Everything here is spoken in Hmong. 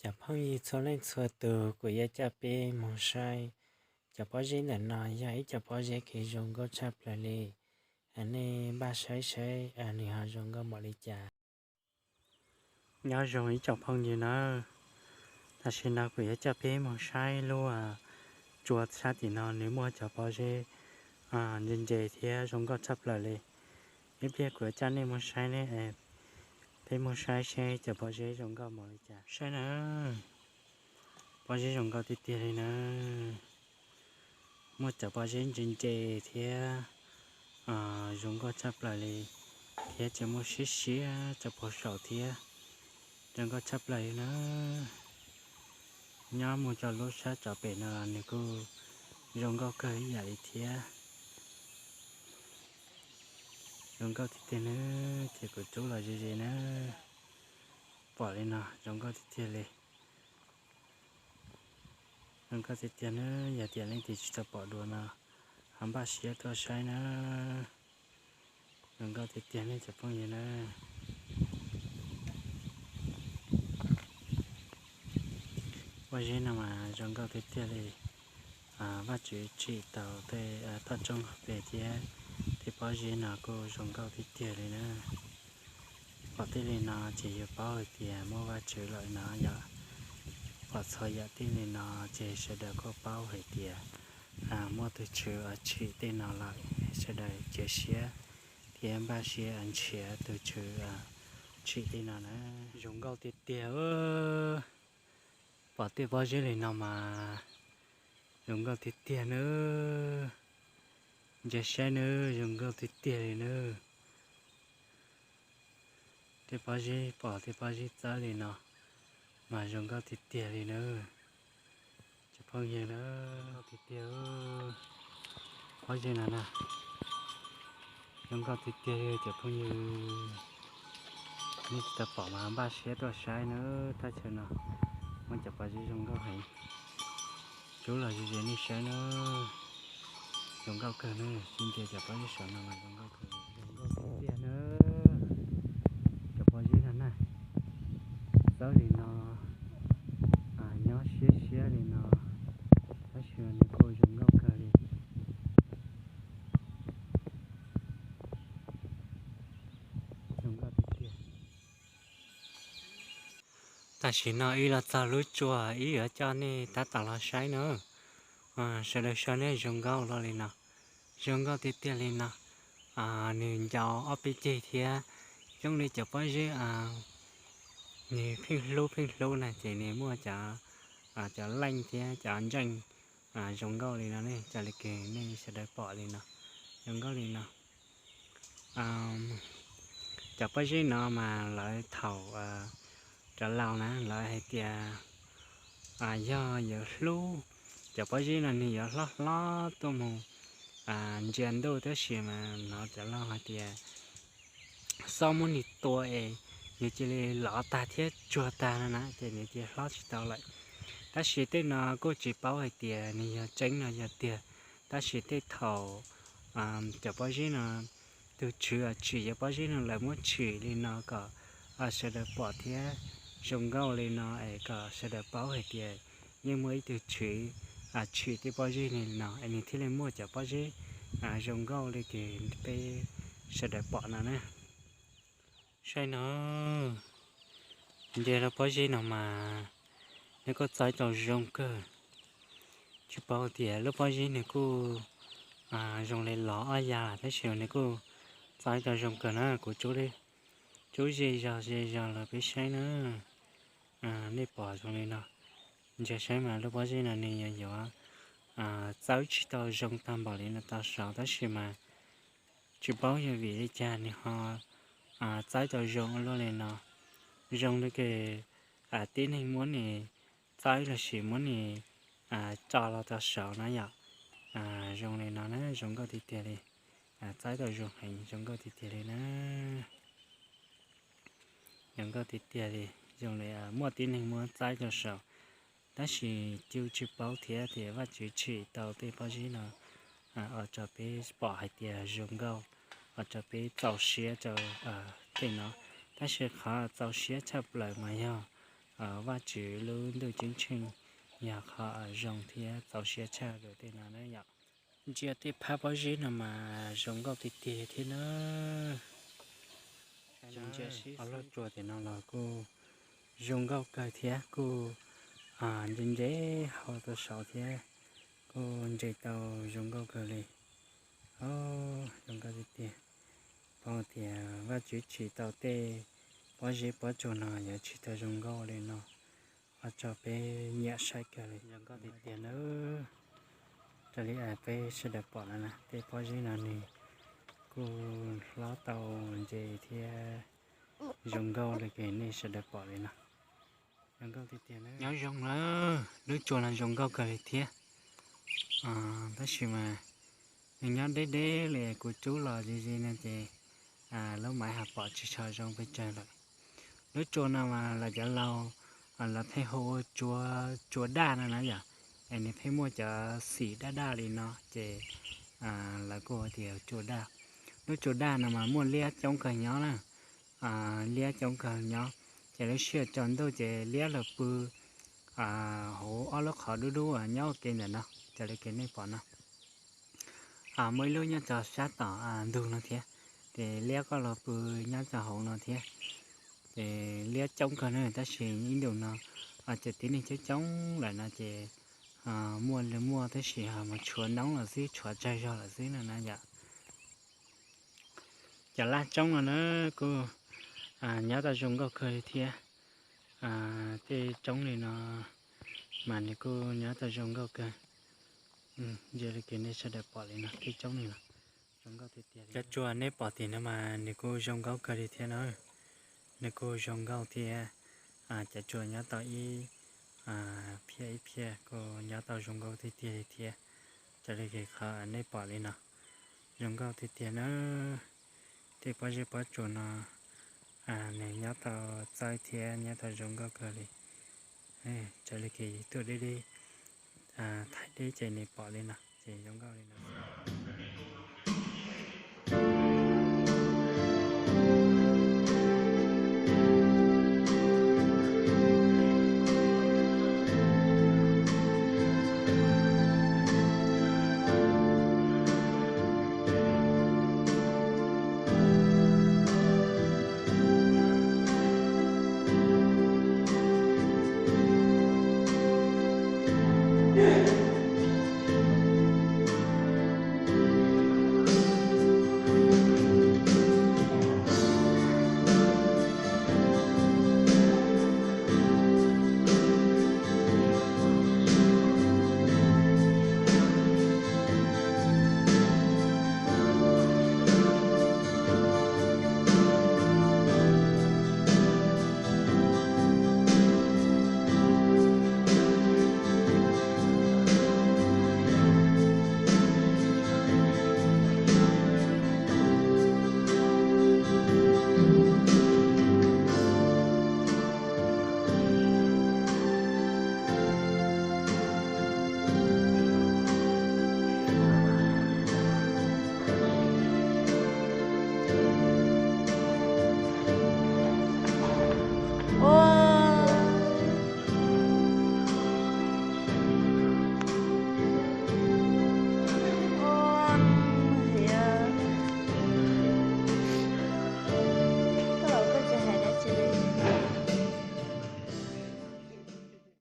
Cov phooj ywg txhua leej txhua tus, kuv yuav coj peb mus saib cov pob zeb ntawm no yog ib co pob zeb kev zoo nkauj tshaj plaws li. Nej npaj saib saib nws ho zoo nkauj npaum li cas. Nyob zoo ib co phooj ywg nawb, tam sim no kuv yuav coj peb mus saib lub tsua sab tim no, nws muaj cov pob zeb ntse ntse thiab zoo nkauj tshaj plaws li. Ib pliag kuv yuav coj nej mus saib ne, peb mus saib seb cov pob zeb zoo nkauj npaum li cas. Saib na, pob zeb zoo nkauj tiag tiag li na. Muaj cov pob zeb ntse ntse thiab zoo nkauj tshaj plaws li, thiab tseem muaj siab siab rau puag saum thiab, zoo nkauj tshaj plaws li na. Nyob mus rau lub sab tsov pem no los nws kuj zoo nkauj kawg ib yam li thiab. Zoo nkauj tiag tiag nawb, ces kuv rub los ze ze nawb. Pom li no zoo nkauj tiag tiag li. Zoo nkauj tiag tiag nawb, yog tias leej twg tsis tau pom dua no ho npaj siab tuaj saib nawb. Zoo nkauj tiag tiag nej cov phooj ywg nawb. Pob zeb no mas zoo nkauj tiag tiag li. Vajtswv tsim tau tej toj roob hauv pes thiab tej pob zeb no kuj zoo nkauj tiag tiag li na. Pom tej li no ces yus paub hais tias muaj Vajtswv lawm no yom. Pom txhua yam tej li no ces sawv daws kuj paub hais tias muaj tus Tswv tsim tej no lawm, sawv daws cia siab thiab npaj siab nrhiav tus Tswv tsim tej no na. Zoo nkauj tiag tiag. Pom tej pob zeb li no mas zoo nkauj tiag tiag nawb. Ntsia saib nawb, zoo nkauj tiag tiag li nawb. Tej pob zeb, pom tej pob zeb txawb li no mas zoo nkauj tiag tiag li nawb. Cov phooj ywg na, zoo nkauj tiag tiag. Pob zeb no na, zoo nkauj tiag tiag li cov phooj ywg. Nej tsis tau pom mas npaj siab tuaj saib nawb, thaj chaw no muaj cov pob zeb zoo nkauj heev. Rub los ze ze nej saib nawb. Zoo nkauj kawg nawb, sib ntiag cov pob zeb saum no mas zoo nkauj kawg, zoo nkauj tiag tiag nawb. Cov pob zeb no na, txawb li no, nyob siab siab li no, tab sis nws kuj zoo nkauj kawg li. Zoo nkauj tiag tiag. Tam sim no wb los txog lub tsua, wb yuav coj nej tab tom los saib na. Sawv daws saib ne, zoo nkauj luaj li no, zoo nkauj tiag tiag li no. Nws ncau ob peb ceg thiab, zoo li cov pob zeb nws pheej hlub pheej hlub na ces nws muaj cov, cov leej thiab cov ntseej zoo nkauj li no ne, cov li kws nej sawv daws pom li no, zoo nkauj li no. Cov pob zeb no mas lawv thaum cov laus na lawv hais tias yog yuav hlub cov pob zeb no nws yuav hlob hlob tuaj mus ntsia ntuj, tab sis mas hnov cov laus hais tias xob muab nws tua es nws cia li lov tag thiab tsuag tag no na ces nws cia li hlob tsis tau lawm. Tab sis tej no kuj tsis paub hais tias nws yog tseeb no yog tiag, tab sis tej thaum cov pob zeb no, tus tswv tsim cov pob zeb no lawv muab tshwm li no kom sawv daws pom thiab zoo nkauj li no es kom sawv daws paub hais tias yeej muaj ib tug tswv tshwm tej pob zeb li no es nws thiaj li muaj cov pob zeb zoo nkauj li kws peb sawv daws pom no na. Saib no, nce lub pob zeb no mas nws kuj txawb tau zoo kawg. Tsis paub tias lub pob zeb nws kuj zoo li lov ob ya tab sis nws kuj txawb tau zoo kawg na. Kuv rub ze zog ze zog los peb saib na. Nej pom zoo li no, ntsia saib mas lub pob zeb no nws yuav yuav txawb tsis tau zoo tag npaum li no tau saud tab sis mas tsis paub yog vim li cas nws ho txawb tau zoo ua luaj li no. Zoo li kws tib neeg muab nws txawb los sis muab nws tso los tau saud na yom. Zoo li no na, zoo nkauj tiag tiag li. Txawb tau zoo heev, zoo nkauj tiag tiag li na. Zoo nkauj tiag tiag li, zoo li muaj tib neeg muab txawb tau saud. Tab sis kuj tsis paub thiab tias Vajtswv tsim tau tej pob zeb no ua rau peb pom hais tias zoo nkauj, ua rau peb txaus siab rau tej no. Tab sis qhov txaus siab tshaj plaws mas yog Vajtswv lub ntuj ceeb tsheej yog qhov zoo thiab txaus siab tshaj lawm tej no na yom. Ntsia tej phab pob zeb no mas zoo nkauj tiag tiag thiab na. Ob lub tsua tim no los kuj zoo nkauj kawg thiab kuj nce nce hauv tau saud thiab, kuj nce tau zoo nkauj kawg li. Zoo nkauj tiag tiag. Paub tias Vajtswv tsim tau tej pob zeb pob tsuas no yuav tsis tau zoo nkauj li no, ua rau peb nyiam saib kawg li. Zoo nkauj tiag tiag nawb. Raws li peb sawv daws pom no na, tej pob zeb no nws kuj hlob tau ntse thiab zoo nkauj li ces nej sawv daws pom li no. Zoo nkauj tiag tiag. Nyob zoo na, lub tsua no zoo nkauj kawg li thiab. Tab sis mas nws nyob deb deb li kuv rub los ze ze no ces lub maiv ho pom tsis tshua zoo pes tsawg lawm. Lub tsua no mas lawv cov laus lawv pheej hu ua tsua daj no na yom, es nws pheej muaj cov xim daj daj li no ces lawv kuj hu tias tsua daj. Lub tsua daj no mas muaj liab coob kawg nyob na, liab coob kawg nyob, ces lub sij hawm tsaus ntuj ces liab los pw hauv ob lub qhov dub dub nyob ua ke ntawm no, raws li kev nej pom no. Muaj ib lub nyob rau sab tom ntug no thiab, ces liab kuj los pw nyob rau hauv no thiab. Ces liab coob kawg na, tab sis ib ntus no ces tib neeg coob coob lawm no ces muaj li muaj tab sis ho mus tshuav noob lawm xwb, tshuav tsawg zog lawm xwb no na yom. Cov laj tsoob no na kuj nyob tau zoo nkauj kawg li thiab. Tej tsoob li no mas nws kuj nyob tau zoo nkauj kawg. Ntsia li kev nej sawv daws pom li no, tej tsoob li no zoo nkauj tiag tiag. Cov tsua nej pom tim no mas nws kuj zoo nkauj kawg li thiab na. Nws kuj zoo nkauj thiab. Cov tsua nyob tau ib phiaj ib phiaj kuj nyob tau zoo nkauj tiag tiag li thiab. Raws li kev qhov nej pom li no, zoo nkauj tiag tiag na. Tej pob zeb pob tsuas no nws nyob tau txawj thiab nyob tau zoo nkauj kawg li. Raws li kev tuaj deb deb, thaij deb ces nej pom li no ces zoo nkauj li no.